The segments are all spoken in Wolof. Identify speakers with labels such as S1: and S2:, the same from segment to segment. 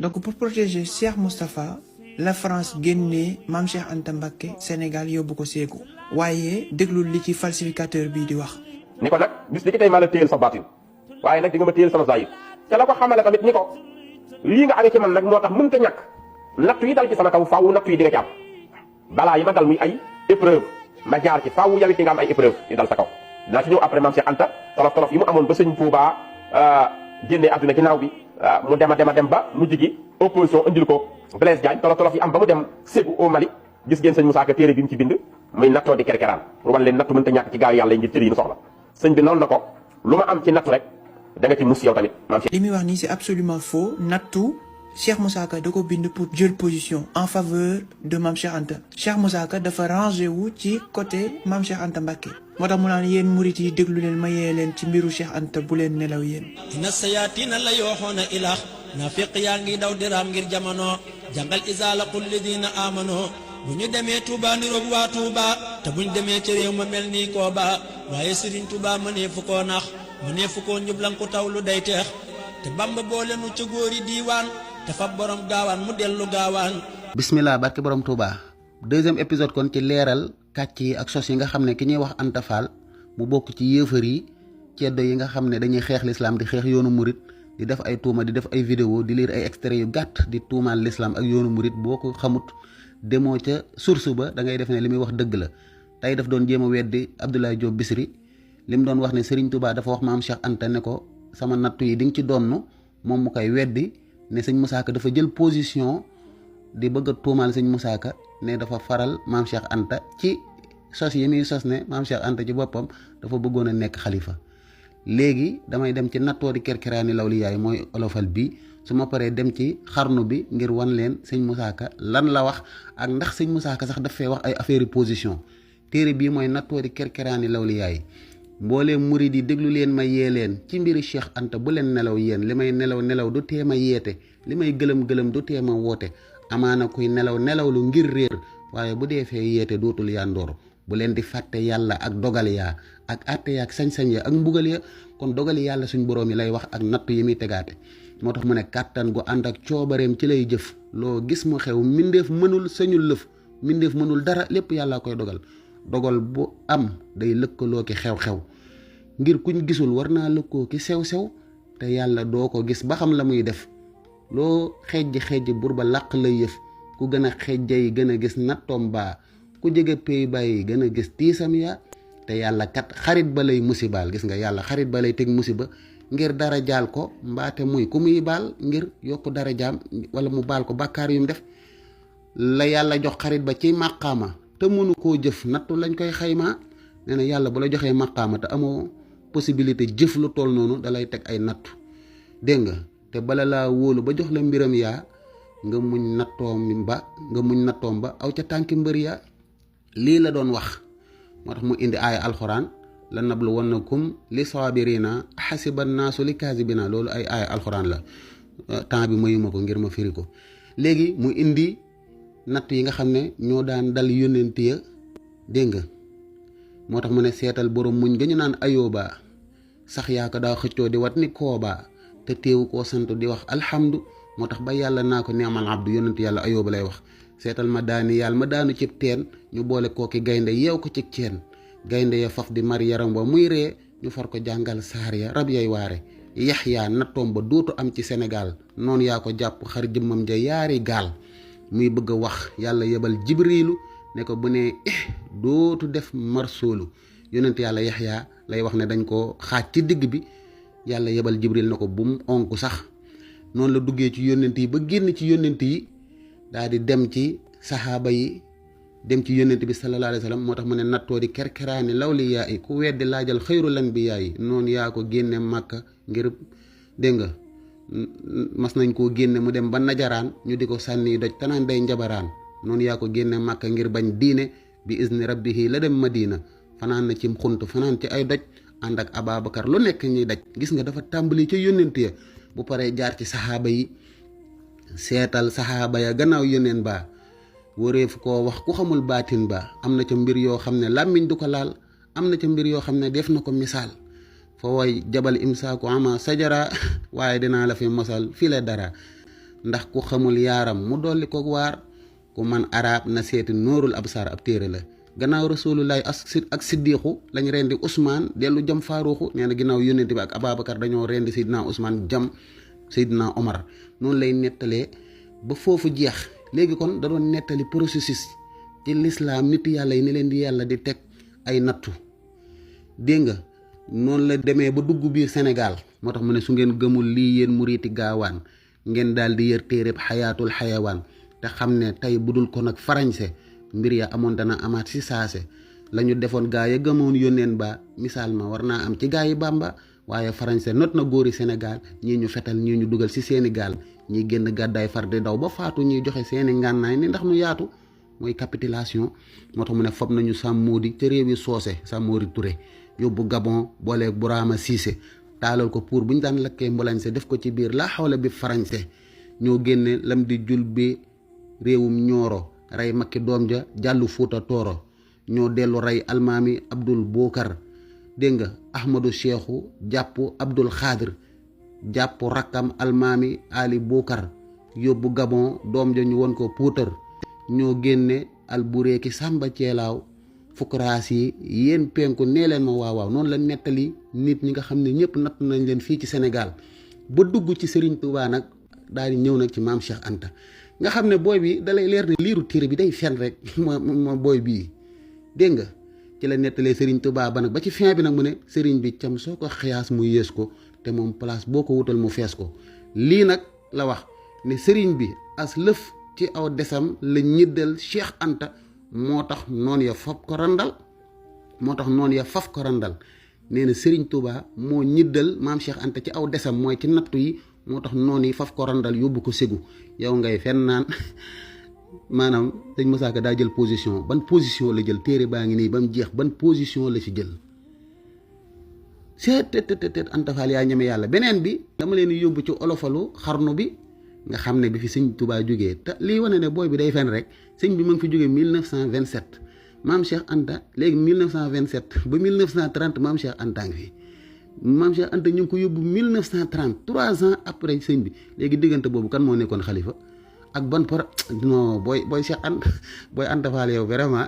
S1: donc pour protéger Cheikh Moustapha la France génnee Mame Cheikh Anta Mbacké Sénégal yóbbu ko Ségou waaye déglul li ci falsificateur bii di wax
S2: ni ko nag bis li ki tey maa la téyel sa baatin waaye nag di nga ma téyel sama zahir te la ko xamale tamit ni ko lii nga amee ci man nag moo tax mënta ñàkk nattu yi dal ci sama kaw faaw nattu yi di nga ci am balaa yi ma dal muy ay épreuve ma jaar ci faaw yawit yi nga am ay épreuve yi dal sa kaw dinaa ci ñëw après Mame Cheikh Anta tolof yi mu amoon ba sëñ Touba génnee àdduna ginnaaw bi mu dem ba mujj gi opposition indil ko Blaise Diagne tolof yi am ba mu dem Ségou au Mali gis ngeen sëñ Moussa Ka téere bi mu ci bind muy nattoo di kerkeraan pour wan leen nattu mënta ñàkk ci gaal yàlla yi ngir cër yi nu soxla sëñ bi noonu na ko lu ma am ci nattu rek da nga ci mus yow tamit
S1: li muy wax nii c'est absolument faux nattu Cheikh Moussa Ka da ko bind pour jël position en faveur de Mame Cheikh Anta Cheikh Moussa Ka dafa rangé wu ci côté Mame Cheikh Anta Mbacké moo tax mu naan yéen murit yi déglu leen ma yee leen ci mbiru Cheikh Anta bu leen nelaw yéen
S3: inna sayatina la yooxoona ilaah nafiq yaa ngi daw diraam ngir jamono jàngal isaala qul lidina amano bu ñu demee Touba niroog waa Touba te bu ñu demee ci réew ma mel nii Kooba waaye Serigne Touba mënee fu koo nax mënee fu koo njublan ku taw lu day teex te Bamba boole nu ca góori diiwaan te fa borom gaawaan mu dellu gaawaan.
S4: bismillah barke borom Touba deuxième épisode kon ci leeral kàcc yi ak sos yi nga xam ne ki ñuy wax Anta Fall mu bokk ci yéefar yi ceddo yi nga xam ne dañuy xeex l'islam di xeex yoonu murit di def ay tuuma di def ay vidéo di lire ay extraits yu gàtt di tuumaal l'islam ak yoonu murit boo ko xamut demoo ca source ba da ngay def ne li muy wax dëgg la tey daf doon jéem a weddi Abdoulaye Diop Bichri li mu doon wax ne Serigne Touba dafa wax Mame Cheikh Anta ne ko sama nattu yi di nga ci donn moom mu koy weddi ne sëñ Moussa Ka dafa jël position di bëgg a tuumaal sëñ Moussa Ka ne dafa faral Mame Cheikh Anta ci sos yi muy sos ne Mame Cheikh Anta ci boppam dafa bëggoon a nekk xalifa léegi damay dem ci nattoo di kerkeraani lawliyaay mooy olofal bi su ma paree dem ci xarnu bi ngir wan leen sëñ Moussa Ka lan la wax ak ndax sëñ Moussa Ka sax daf fee wax ay affaire position téere bii mooy nattoo di kerkeraani lawliyaay mbooleem murid yi déglu leen ma yee leen ci mbiri Cheikh Anta bu leen nelaw yéen li may nelaw du tee ma yeete li may gëlëm du tee ma woote amaana kuy nelaw lu ngir réer waaye bu dee fee yeete dootul yandoor bu leen di fàtte yàlla ak dogal yaa ak àtte ya ak sañ-sañ ya ak mbugal ya kon dogali yàlla suñ boroom yi lay wax ak nattu yi muy tegaate moo tax mu ne kàttan gu ànd ak coobareem ci lay jëf loo gis mu xew mbindeef mënul sañul lëf mbindeef mënul dara lépp yàlla koy dogal bu am day lëkkaloo ki xew-xew ngir kuñ gisul war naa lëkkoo ki sew-sew te yàlla doo ko gis ba xam la muy def loo xejj bur ba làq lay yëf ku gën a xejjay gën a gis nattoom baa ku jege pay bàyyi gën a gis tiisam yaa te yàlla kat xarit ba lay musibaal gis nga yàlla xarit ba lay teg musiba ngir dara jaal ko mbaate muy ku muy baal ngir yokk dara jaam wala mu baal ko bàkkaar yu mu def la yàlla jox xarit ba ci màqaama te mënu koo jëf nattu lañ koy xaymaa nee na yàlla bu la joxee màqaama te amoo possibilité jëf lu toll noonu dalay teg ay nattu dégg nga te bala laa wóolu ba jox la mbiram yaa nga muñ nattoom ba aw ca tànki mbër yaa lii la doon wax moo tax mu indi aaya alxuraan la nabluwannakum li saabirina xasiba naasu li kaasibina loolu ay aaya alxuraan la temps bi mayuma ko ngir ma firi ko léegi mu indi natt yi nga xam ne ñoo daan dal yónnent ya dégg nga moo tax mu ne seetal borom muñ nga ñu naan ayóoba sax yaa ko daa xëccoo di wat ni koobaa te teewu koo sant di wax alhamdu moo tax ba yàlla naa ko neemal abdu yónnent yàlla ayóoba lay wax seetal ma daani yàlla ma daanu cib teen ñu boole kooki gaynde yeew ko ci ceen gaynde ya faf di mar yaram ba muy ree ñu far ko jàngal saar ya rab yay waare yaxyaa nattoom ba dootu am ci Sénégal noonu yaa ko jàpp xar jëmmam ja yaari gaal muy bëgg a wax yàlla yebal jibriilu ne ko bu ne dootu def marsoolu yonent yàlla yaxyaa lay wax ne dañ ko xaaj ci digg bi yàlla yebal jibril na ko bu mu onk sax noonu la duggee ci yónnent yi ba génn ci yónnent yi daal di dem ci saxaaba yi dem ci yónnent bi sallallahu alayhi wa sallam moo tax mu ne nattoo di kerkeraani lawliyaa yi ku weddi laajal xayrul anbiyaa yi noonu yaa ko génne màkka ngir dégg nga mas nañ koo génne mu dem ba najaraan ñu di ko sànni doj tanaan day njabaraan noonu yaa ko génne màkka ngir bañ diine bi izni rabbihi la dem madina fanaan na ci xunt fanaan ci ay doj ànd ak Ababacar lu nekk ñuy daj gis nga dafa tàmbali ca yónnent ya bu paree jaar ci saxaaba yi seetal saxaaba ya gannaaw yónneen ba wóoreefu koo wax ku xamul baatin ba am na ca mbir yoo xam ne làmmiñ du ko laal am na ca mbir yoo xam ne def na ko misaal fa way jabal imsaaku ama sajara waaye dinaa la fi mosal fii la dara ndax ku xamul yaaram mu dolli ko waar ku man arab na seeti nóorul absaar ab téere la gannaaw rasulullahi ak siddiqu lañ rendi Ousmane dellu jam Faaruxu nee na ginnaaw yónnent bi ak Ababacar dañoo rendi Seydina Ousmane jam Seydina Omar noonu lay nettalee ba foofu jeex léegi kon da doon nettali processus ci lislaam nit yàlla yi ni leen di yàlla di teg ay nattu dégg nga noonu la demee ba dugg biir Sénégal moo tax mu ne su ngeen gëmul lii yéen muriiti gaawaan ngeen daal di yër téereb xayaatul xayawaan te xam ne tey budul ko nag farañse mbir ya amoon dana amaat si saase la ñu defoon gaa ya gëmoon yónneen ba misaal ma war naa am ci gaa yi Bàmba waaye farañse not na góori Sénégal ñii ñu fetal ñii ñu dugal si seeni gaal ñii génn gàddaay far di daw ba faatu ñuy joxe seeni ngànnaay ni ndax nu yaatu mooy capitulation moo tax mu ne fob nañu Sàmmoodi ca réewi soose Sàmmoori Touré yóbbu Gabon booleeg Burama Cissé taalal ko pour bu ñu daan lakkee mbulañse def ko ci biir laa xawla bi farañse ñoo génne lam di jul bi réewum ñooro rey makki doom ja jàllu Fuuta Tooro ñoo dellu rey almaami Abdul Bokar dégg nga Ahmadou Cheikhou jàpp Abdul Xaadir jàpp rakkam almaami Ali Bokar yóbbu Gabon doom ja ñu won ko puutar ñoo génne Albureeki Sàmba Ceelaaw fukkaraas yi yéen penku nee leen ma waaw noonu la nettali nit ñi nga xam ne ñëpp natt nañ leen fii ci Sénégal ba dugg ci Serigne Touba nag daal di ñëw nag ci maam Cheikh Anta nga xam ne booy bi dalay leer ne liiru téere bi day fen rek ma booy bii dégg nga ci la nettalee Serigne Touba ba nag ba ci fin bi nag mu ne Serigne bi cam soo ko xiyaas mu yées ko te moom place boo ko wutal mu fees ko lii nag la wax ne Serigne bi as lëf ci aw desam la ñiddal Cheikh Anta moo tax noon ya faf ko randal nee na Serigne Touba moo ñiddal maam Cheikh Anta ci aw desam mooy ci nattu yi moo tax noon yi faf ko randal yóbbu ko ségu yow ngay fen naan maanaam sëñ Moussa Ka daa jël position ban position la jël téere baa ngi nii ba mu jeex ban position la ci jël seet Anta Fall yaa ñeme yàlla beneen bi dama leen yóbbu ci olofalu xarnu bi nga xam ne bi fi sëñ Touba jógee te lii wane ne booy bi day fen rek sëñ bi ma ngi fi jógee 1927 maam Cheikh Anta léegi 1927 ba 1930 maam Cheikh Anta ngi fi maam Cheikh Anta ñu ngi ko yóbbu 1930 3 ans après sëñ bi léegi diggante boobu kan moo nekkoon xalifa ak ban non booy Cheikh Anta booy Anta Fall yow vraiment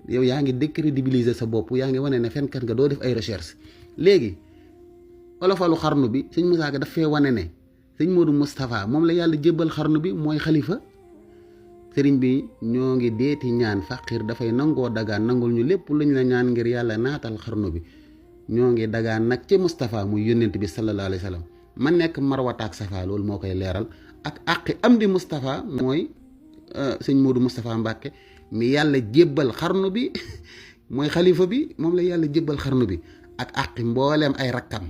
S4: yow yaa ngi décrédibiliser sa bopp yaa ngi wane ne fenkat nga doo def ay recherche léegi olofalu xarnu bi sëñ Moussa Ka daf fee wane ne sëñ Modou Moustapha moom la yàlla jébbal xarnu bi mooy xalifa sëriñ bi ñoo ngi deeti ñaan faqir dafay nangoo dagaan nangul ñu lépp luñ la ñaan ngir yàlla naatal xarnu bi ñoo ngi dagaan nag ci Moustapha muy yónnent bi sallallahu alayhi wa sallam ma nekk marwataak safa loolu moo koy leeral ak àqi am di Moustapha mooy sëñ Modou Moustapha Mbacke mi yàlla jébbal xarnu bi mooy xalifa bi moom la yàlla jébbal xarnu bi ak àqi mbooleem ay rakkam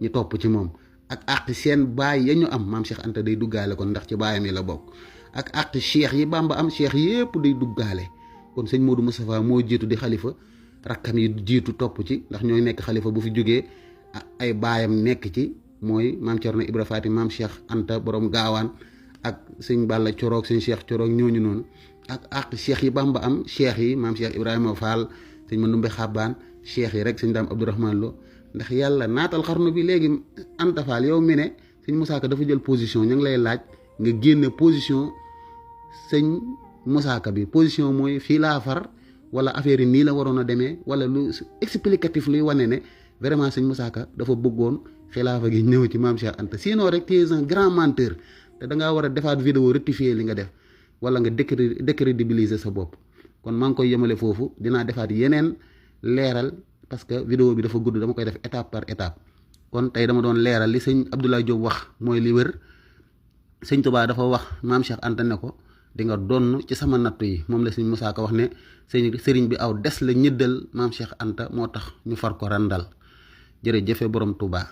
S4: ñu topp ci moom ak àqi seen baay ya ñu am maam Cheikh Anta day duggaale kon ndax ci baayam yi la bokk ak àqi cheikh yi Bamba am cheikh yépp day duggaale kon sëñ Modou Moustapha moo jiitu di xalifa rakkam yi jiitu topp ci ndax ñooy nekk xalifa bu fi jógee ay baayam nekk ci mooy maam Thierno Ibra Faty maam Cheikh Anta borom gaawaan ak sëñ Balla Coroog sëñ Cheikh Coroog ñooñu noonu ak àqi cheikh yi Bamba am cheikh yi maam Cheikh Ibrahima Fall sëñ Mandumbe Xabbaan cheikh yi rek sëñ Daam Abdourahmane Lo ndax yàlla naatal xarnu bi léegi Anta Fall yow mi ne sëñ Moussa Ka dafa jël position ñu ngi lay laaj nga génne position sëñ Moussa Ka bi position mooy fii laa far wala affaire yi nii la waroon a demee wala lu explicatif luy wane ne vraiment sëñ Moussa Ka dafa bëggoon xilaafa gi ñëw ci maam Cheikh Anta sinon rek tu es un grand menteur te dangaa war a defaat vidéo rectifier li nga def wala nga décrédibiliser sa bopp kon maa ngi koy yemale foofu dinaa defaat yeneen leeral parce que vidéo bi dafa gudd dama koy def étape par étape kon tey dama doon leeral li sëñ Abdoulaye Diop wax mooy li wér sëñ Touba dafa wax maam Cheikh Anta ne ko di nga donn ci sama nattu yi moom la sëñ Moussa Ka wax ne sëriñ bi aw des la ñëddal maam Cheikh Anta moo tax ñu far ko randal jërëjëfe borom Touba